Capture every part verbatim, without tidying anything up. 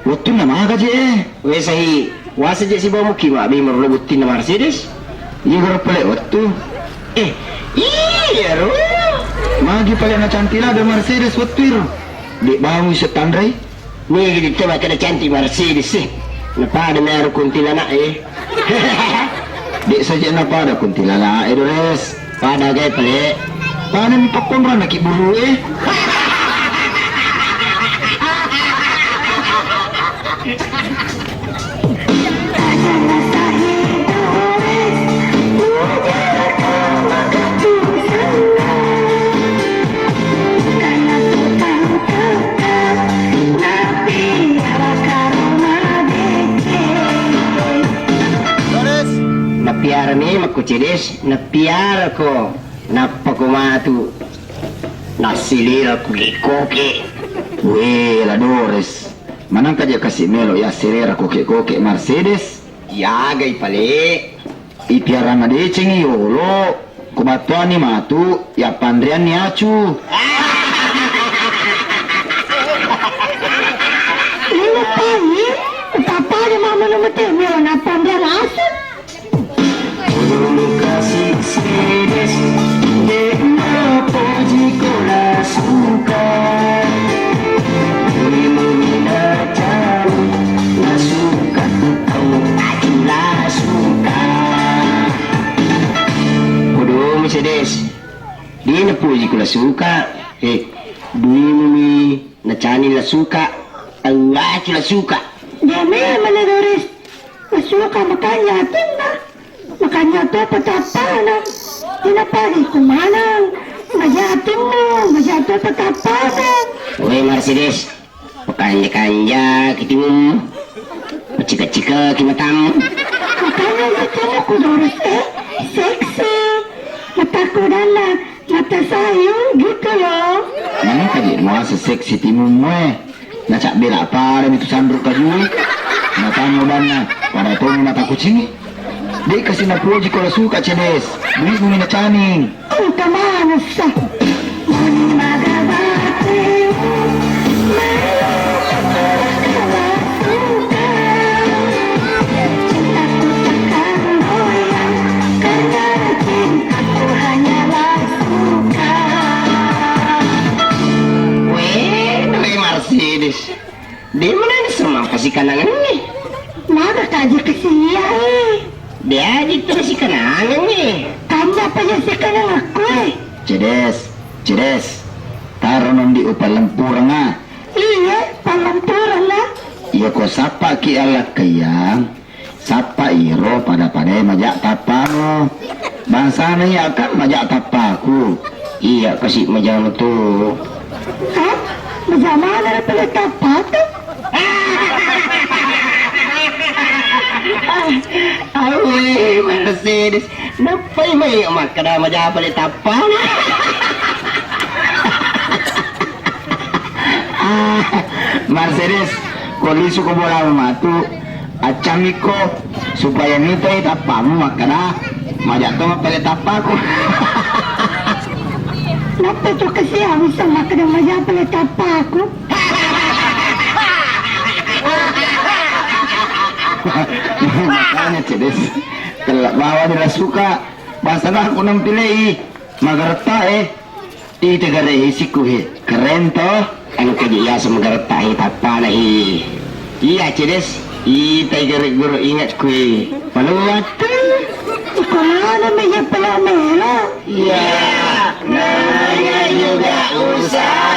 Wettunna maga je, eh? Wé Sahi, wasa je sibawa muki mabbi marlo buttinna Mercedes? Iya garo pale wettu. Eh, iya ro. Magi pale nacanti lada Mercedes wettu iro? Dek bangun setanrai. Nih gitu coba kada cantik Mercedes sih. Napada meru kuntilanak eh. Dek saja napada kuntilanak eh Dores. Pada gai pale. Pada mi pakkonrona ki buru eh. Napiara memang ko Cedes, napiara ko. Nappa ko matu nassilira koke-koke. Wé, la Dores. Manangka je kasi melo ya selera koke-koke Mercedes? Yagai pale. Ipiaranna decengi yolo. Ko battuani matu ya panreanni acu. Ini pai, utapade mama nomor melo na panrean asu. Ulung kasih sedes, dek mapoji kola suka. Ulung mina cari, la suka, tau aju la suka. Ulung sedes, dek napoji kola suka. Eh, dui mumi. Nacani la suka, tau acu la suka. Dia memang la Dores. La suka makanja atinna. Makanja to patappana. Ina pagi kumanang. Maja atinna, maja to patappana. Wé Mercedes, pakanja-kanja ki timummu. Pacika-cika ki matamu. Makanya itu ku Dores eh, seksi. Mataku dana. Mata sayur gitu loh. Manengka je muasa seksi timummu eh. Nacabbela pada mitu sanru kajui. Matamu banna pada toni mata kucingi. Dek kasi napoji kola suka Cedes. Duitmu mina caning. Engka manessa. Moni maga bate. Melo suka. Cintaku takkan goyang karena cintaku hanyalah suka. Wé, Mercedes. Dé mana ada semang pasi kanangan nih. Maga kaji kesia eh. Dé aja terus si kanangan nih. Kamu apa ya si kanangan aku eh? Cedes, Cedes. Taro nondi upalempureng ah. Iya, palempureng ah. Iya ko sappa ki Allah kayang. Sappa iro pada-padai maja tappamu. Bangsana iya kan maja tappaku. Iya kasi maja tu. Hah? Maja mana pale tappatu? Awe, Mercedes. Nappai mai makkada maja pale tappana. Ah, Mercedes, ko lisu ko bolamu matu, accamikko supaya mitai tappamu makkada, maja to mappale tappaku. Nappa tu kasi bisa makkada maja pale tappaku. Makanya Cedes, tella bawa de la suka, bangsa aku nampilei, magaretta eh. Ita gare isikku he, keren to? Engka je yaseng magaretta he tappana he. Iya Cedes, ita gare guru ingatku he. Paluatta. Iko mana meja pala melo? Iya, namanya juga usaha.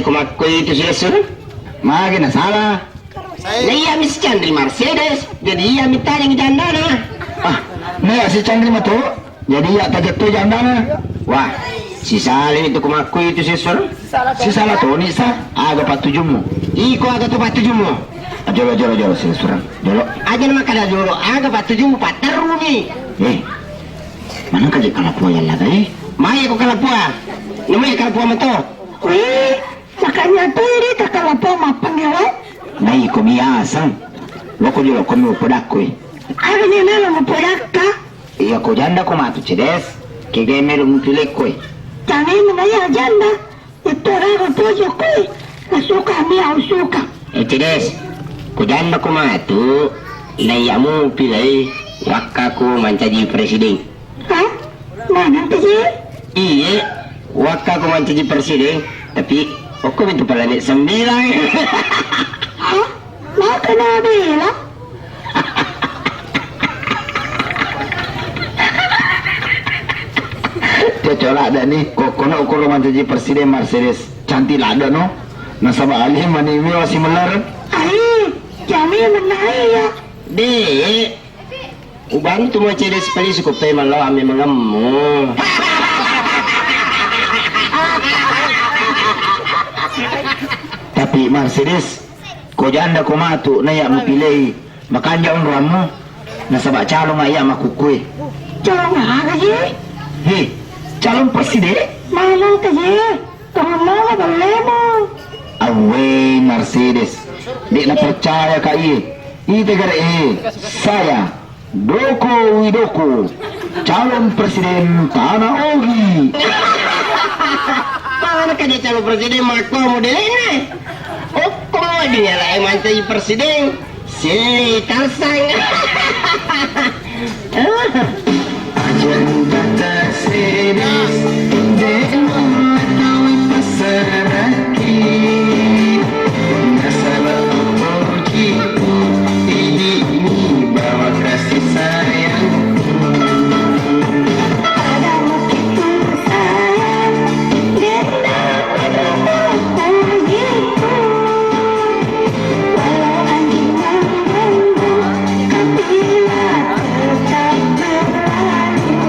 Ko makkoi itu silessureng? Magi nasala? Na iya mi si Candri Mercedes, jadi iya mi tadeng jandana. Ah, na iya si Candri mato, jadi iya tajettoi jandana. Wah, sisala itu ko makkoi itu silessureng? Sisala toni sa, aga pattujummu? Iko aga tu pattujummu? Ah, jolo, jolo, jolo, silessureng. Jolo. Aja na makkada jolo, aga pattujummu, patterrumi. Eh, maneng kaje kalapua yallaga, eh? Mai ko kalapua. Namai kalapua mato. Wih, makanya tu ini tak kalapua mappangewai. Na iko mi aseng. Loko jolo ko mupodakku, eh. Aga ni melo mupodakka? Iya ko janda ko matu cedes. Kega melo mupilekko, eh. Jangan menaya janda. Itu raro tuju kui, nasuka mi au suka. Eh, cedes, ko janda ko matu, na iya mupilei wakka ko mancaji presiden. Hah? Maneng tu ji? Iye, wakka ko mancaji presiden, tapi okko mi tu planet sembilan. Hah? Maka na bela? Cocok ladde ni, ko kono ukuro mancaji presiden Mercedes. Cantik ladde no. Nasaba ali mani mi wasi melar. Ai, jami menai ya. De, ubantu Mercedes pali suku pe malo ame mengemmu. Tapi Mercedes, ko janda ko matu na iya mupilei makanja onroammu, nasaba calon iya makukkue. Calon aga je? He, calon presiden? Maneng ka je? Tongenna bellemu. Awwe Mercedes, de na percaya ka iye. Ite gare e, saya Doko Widoko, calon presiden Tana Ogi. Mana kaja calon presiden makko modelena? Okko mo dinyalae mancaji presiden. Silli Tarsang. Ajanta Mercedes, de na tau passaraki. Nasaba ojiku, idi'mi bawa kasih sayangku. Padamu itu sayang, dendam adalah ujiku. Walau angin menggembung, kapilah tetap berlalu.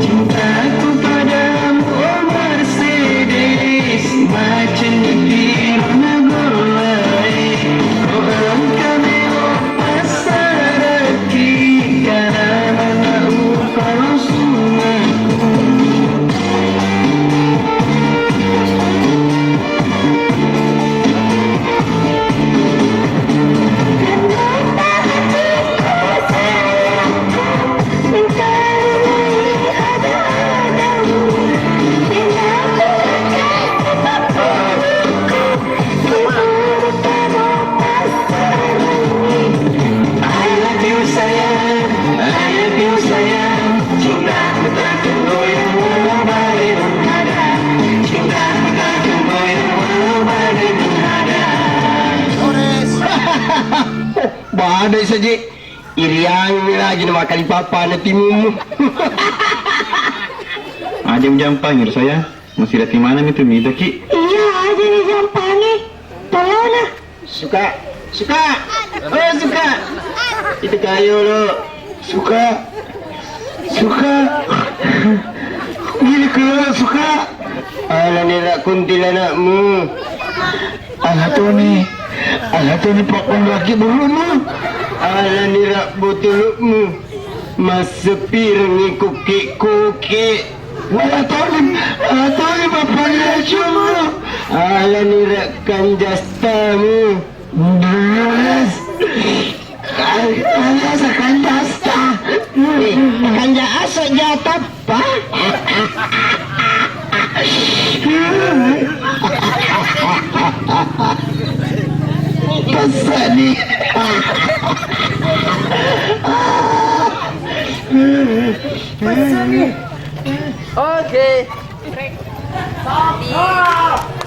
Cintaku padamu, oh Mercedes, macam di Tirana Golai. Oh, engkau mewah pasaraki, karena mana upah langsung aku. I love you sayang, I love you sayang. Cintaku takkan goyang walau badai menghadang. Cintaku takkan goyang walau badai menghadang. Badai saja. Iriangi rajin makkali papa na timummu. Aja mujampangi ro saya. Masih rati mana mi tu mita ki? Iya, aja dijampangi. Tolona. Suka, suka. Oh, suka. Itu kayu lo. Suka. Suka. Gini keluar suka. Ala nira kuntilanakmu. Alatoni. Alatoni pakon laki burukmu. Ala nira botolokmu. Massepirengi kuki-kuki. Wala toni, wala toni bapaknya cuma. Ala nira kanjastamu. Beres. Kanjasta, kanjasta. Eh, kanja aso jatappa. Pesani. Oke. Di